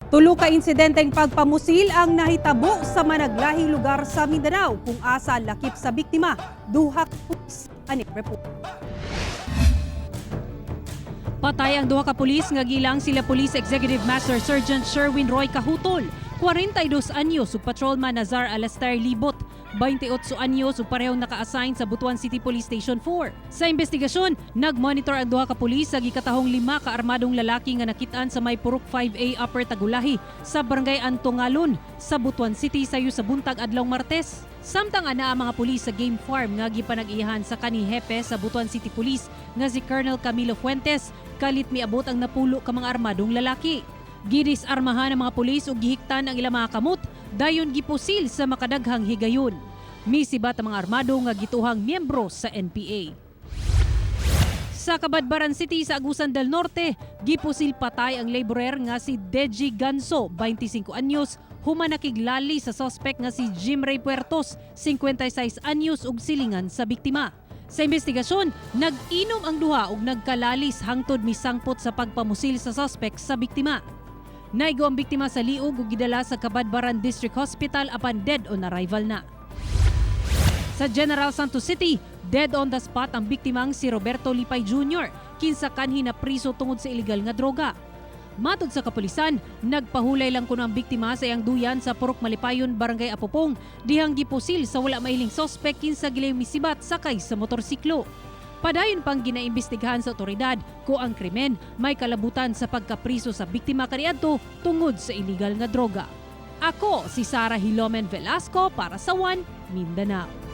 Tulo ka insidenteng pagpamusil ang nahitabo sa managlahing lugar sa Mindanao kung asa lakip sa biktima, duha ka pulis, ani report. Patay ang duha ka pulis nga gilang sila Police Executive Master Sergeant Sherwin Roy Kahutol, 42 anyos, ug Patrolman Nazar Alastair Libot, 28 anyos, ug parehong naka-assign sa Butuan City Police Station 4. Sa investigasyon, nag-monitor ang duha ka pulis sa gikatahong lima ka armadong lalaki nga nakit-an sa may Purok 5A Upper Tagulahi sa Barangay Antongalon sa Butuan City sayo sa buntag adlaw Martes. Samtang ana ang mga pulis sa game farm nga gipanag-iyahan sa kanhi hepe sa Butuan City Police nga si Colonel Camilo Fuentes, kalit miabot ang napulo ka mga armadong lalaki. Gidisarmahan ang mga pulis ug gihiktan ang ilang mga kamot, dayon gipusil sa makadaghang higayon. Misibat ang mga armado nga gituhang miyembro sa NPA. Sa Cabadbaran City sa Agusan del Norte, gipusil patay ang laborer nga si Deji Ganso, 25 anyos, human nakiglali sa suspect nga si Jim Ray Puertos, 56 anyos, ug silingan sa biktima. Sa investigasyon, nag-inom ang duha ug nagkalalis hangtod misangpot sa pagpamusil sa suspect sa biktima. Naigo ang biktima sa liog ug gidala sa Cabadbaran District Hospital apan dead on arrival na. Sa General Santos City, dead on the spot ang biktimang si Roberto Lipay Jr., kinsa kanhi na priso tungod sa illegal nga droga. Matod sa kapulisan, nagpahulay lang kuno ang biktima sa iyang duyan sa Purok Malipayon, Barangay Apopong, dihang gipusil sa wala mailing sospek kinsa gilayo misibat sakay sa motorsiklo. Padayon pang ginaimbestigahan sa otoridad kung ang krimen may kalabutan sa pagkapriso sa biktima kaniadto tungod sa illegal nga droga. Ako si Sara Hilomen Velasco para sa One Mindanao.